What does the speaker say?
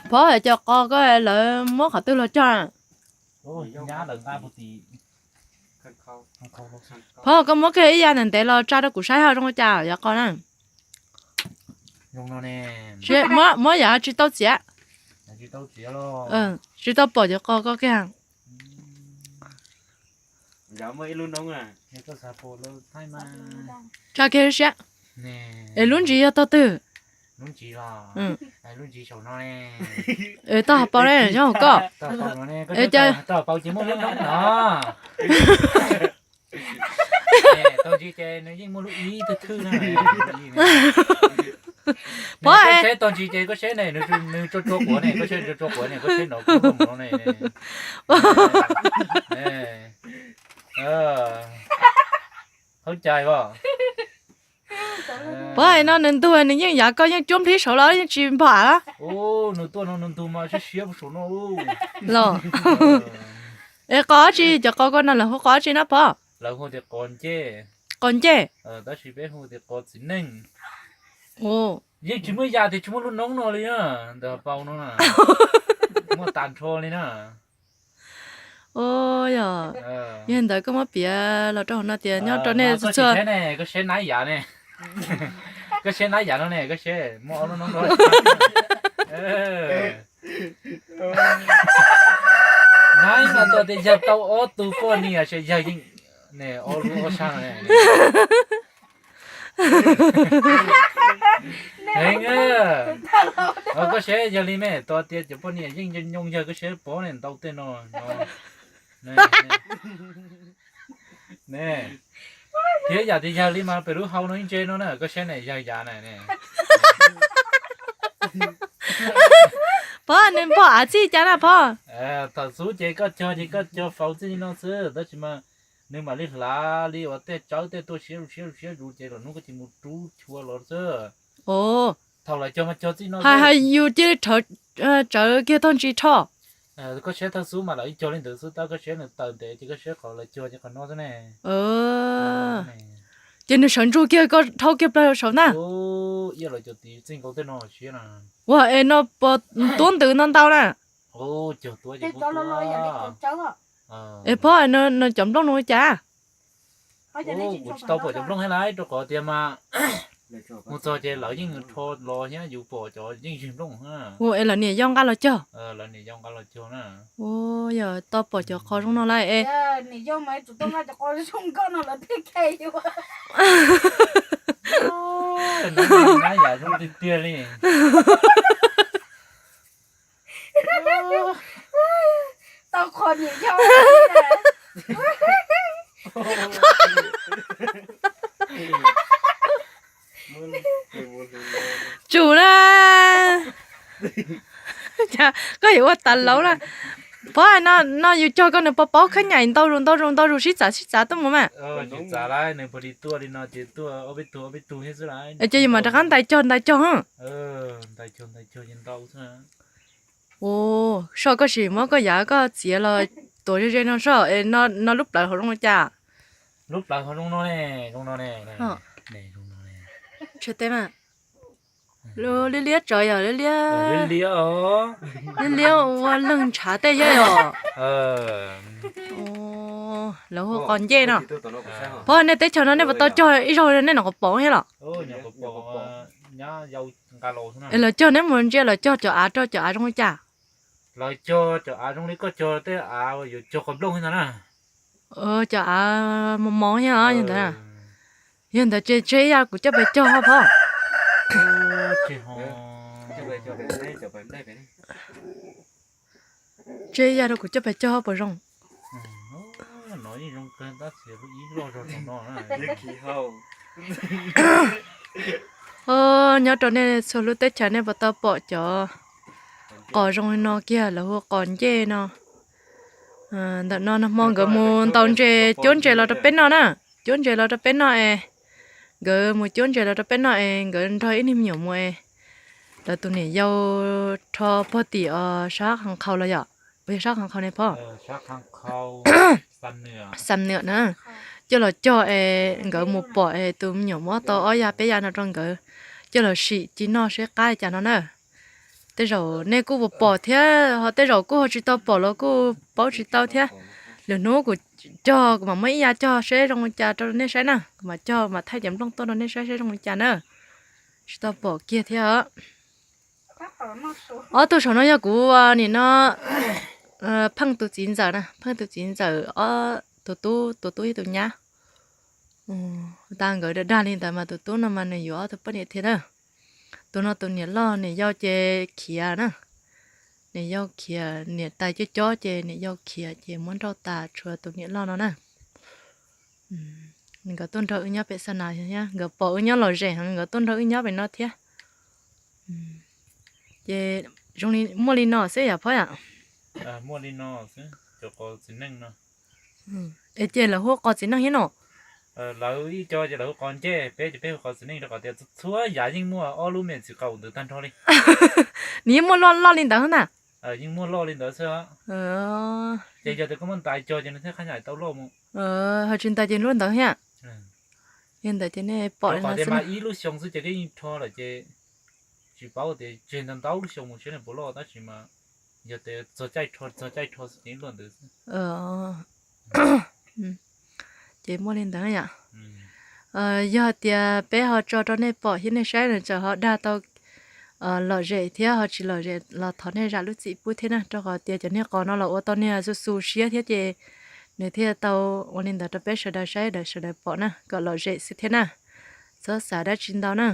Phov, cov qos koj lawv muab qhov twg los cog? Phov, koj muab kiag ib yav ntev ntev los tsa rau kuv saib ho zoo li cas cov qos na. Muab yam tsis tau txiav, tsis tau pom cov qos koj kiag. Tsa kiag siab. Es lub ntsis yog tog twg? Tog hauv paus ne, nyob hauv koj. Pov, koj seb tog ntsis ces koj seb ne, nws tsuag tsuag quav ne, koj seb tsuag tsuag quav ne, koj seb no kuv no ne. Hauv cai os. Pov, no nws ntug nws yeej yav koj yeej cuab nplhib saud los yeej tsis npam los? Nws tuaj no nws ntug mas siab siab saum no los. Es qos dab tsi, cov qos koj no lawv hu qos dab tsi na Pov? Lawv hu tias qos ncej. Qos ncej. Tab sis peb hu tias qos txiv neej. Yeej tsis muaj yam tias tsis muaj lub noob no li na, ntawm paus no na. Muaj tag nrho li na. Yog, yog ntawd koj muab piav los rau hauv no tias nyob rau nej txhua. Koj seb nab yam ne, koj seb nab yam no ne, koj seb muaj ob lub noob no. Nab mas tau tias yawg tau ob tug poj niam ces yawg yeej ne ob lub ob sab no ne. Heev, koj seb yog li me tau tias cov poj niam yeej nyooj yawg, koj seb pov ne ntau tej no. Ne, thiab yam tias yawg li mas pem lub hau no ib ntse no na, koj seb ne yawg yam na ne. Pov, nws npog av txij cas na Pov? Thaum xub ces koj cog ces koj cog faus txij li no xwb, tab sis mas nws mam li hlav li uas tej tsawb tej tuaj siab zus siab zus siab zus ces lwm hnub koj cia li mus rub chua los xwb. Thaum lawv cog mas cog txij no. Hais hais yus cia li rhawv tsawv kiag tag ntsis rho. Koj seb thawj xub mas lawv ib cog li ntawd xwb, tab koj seb nws tawm ntev ces koj seb qhov lawv cog ces qhov no xwb ne. Ces nws sawv ntsug kiag koj dhau kiag plaws saud na. Ib los cov tiv txij nkaus tej no siab na. Ua es no puas tuab ntws ntau ntau na? Es Pov, no cov nplooj no ua cas? Kuv tsis tau pom cov nplooj thiab lauj, rau qhov tias mas mus txog ces lawv yeej rho los thiab, yus pom cov yeej zeg nplooj. Ua es lawv niam yau nqa los cog? Lawv niam yau nqa los cog na. Ua yog tau pom cov qhov zoo no lawm es. Nab yam zoo tiag tiag li. Tau qhov niam yau. Tsum na. Koj yuav ua tas lauv na. Pov, no yus cog koj nws puas paub khab nyaim ntau zus ntau zus ntau zus sib txav sib txav tuaj mus mas? Ces yus mam rov qab ntais cog ntais cog. Ua, soj koj sim muab koj yav koj txiav los tuav ze ze no soj, no lub plawv hauv zoo li cas? Lub plawv hauv zoo no ne, zoo no ne. Liab liab tsawv yog liab liab, liab liab ua leeg ntshav tej yog. Lawv hu qos ncej no. Pov, nej teb chaws no nej puas tau cog ib zaug nej nyuam qhuav pom thiab los? Es lawv cog, neb mus ntsia lawv cog cov av rau cov av zoo li cas? Lawv cog cov av zoo li koj cog tej av yuav cog qos nplooj ntag na. Cov av mos mos thiab yog ntawd. Yog ntawd ces tseg ib yam kuv coj pais cog hab Pov. Tseg ib yam rau kuv coj pais cog hab puas zoo. Nyob rau nej txhua lub teb chaws nej puas tau pom cov qos zoo li no kiag, lawv hu qos ncej no. Ntawm no nag hmo nkawd mus ntaus ntses, cuab ntses los rau peb noj na. Cuab ntses los rau peb noj es, nkawd mus cuab ntses los rau peb noj es nkawd nrog ib niag me nyuam mus es, lawv tus niam yau rho pog tim os sab qhov qhaus los yom, puas yog sab qhov qhaus ne Pov? Xam nwm na. Coj los cog es nkawd mus pom es tus me nyuam muab tau ob ya peb ya no rau nkawd coj los sim ci noj seb qab li cas no na. Tej zaum nej kuj pom thiab ho tej zaum kuj ho tsis tau pom los kuj paub tsis tau thiab. Lwm hnub kuv cog, kuv mam muab ib yav cog seb zoo li cas rau nej saib na, kuv mam cog mam thaij cov nplooj tuaj rau nej saib seb zoo li cas na. Tsis tau pom kiag thiab os. Ob tug saum no yog kuv nim no Pheej tus txiv ntxawm na, Pheej tus txiv ntxawm ob tus tub, tus tub ib tus nyab. Tas nkawd dag dag li ntawd mas tus tub no mas nws yuav ob tug poj niam thiab na. Tus no tus niam loj niam yau ces khiav na. Niam yau khiav, niam tais coj cob ces niam yau khiav ces muab nrauj tas tshuav tus niam loj no na. Nkawd tuaj nrog wb nyob pem xa nas thiab, nkawd pom wb nyob lom zem heev nkawd tuaj nrog wb nyob pem no thiab. Ces zoo li muaj li no xwb yam phoj yam. Es ces lawv hu qos txiv neej thiab no. Lawv ib co ces lawv hu qos ncej, peb ces peb hu qos txiv neej rau qhov tias txhua yav yeej muaj ob lub me txiv qaum ntawd tag nrho li. Nws yeej muaj loj loj li ntawd na. Yeej muaj loj li ntawd xwb. Ces yog tias koj muab ntais cog ces nws thiaj qhab nyam tau loj mus. Ho tsis ntais ces loj ntawd thiab. Yog ntawd ces nej pom qhov tias mas ib lub xyoo xwb ces koj yeej rho lawm ces tsis paub tias tseg ntau ntau lub xyoo mus seb nws puas loj tab sis mas yog tias txog caij rho txog caij rho xwb ces yeej loj ntawd xwb. Ces muaj li ntawd yom. Yog tias peb ho tso rau nej pom thiab nej saib nws txawm ho dag tau lom zem thiab ho tsis lom zem los thov nej zam lub txim pub thiab na, rau qhov tias cov niag qos no los ua tau niag xu xu siab thiab ces nws thiaj tau ua li ntawd rau peb sawv daws saib sawv daws pom na, kom lom zem xwb thiab na. Txhob xav dab tsi ntau na.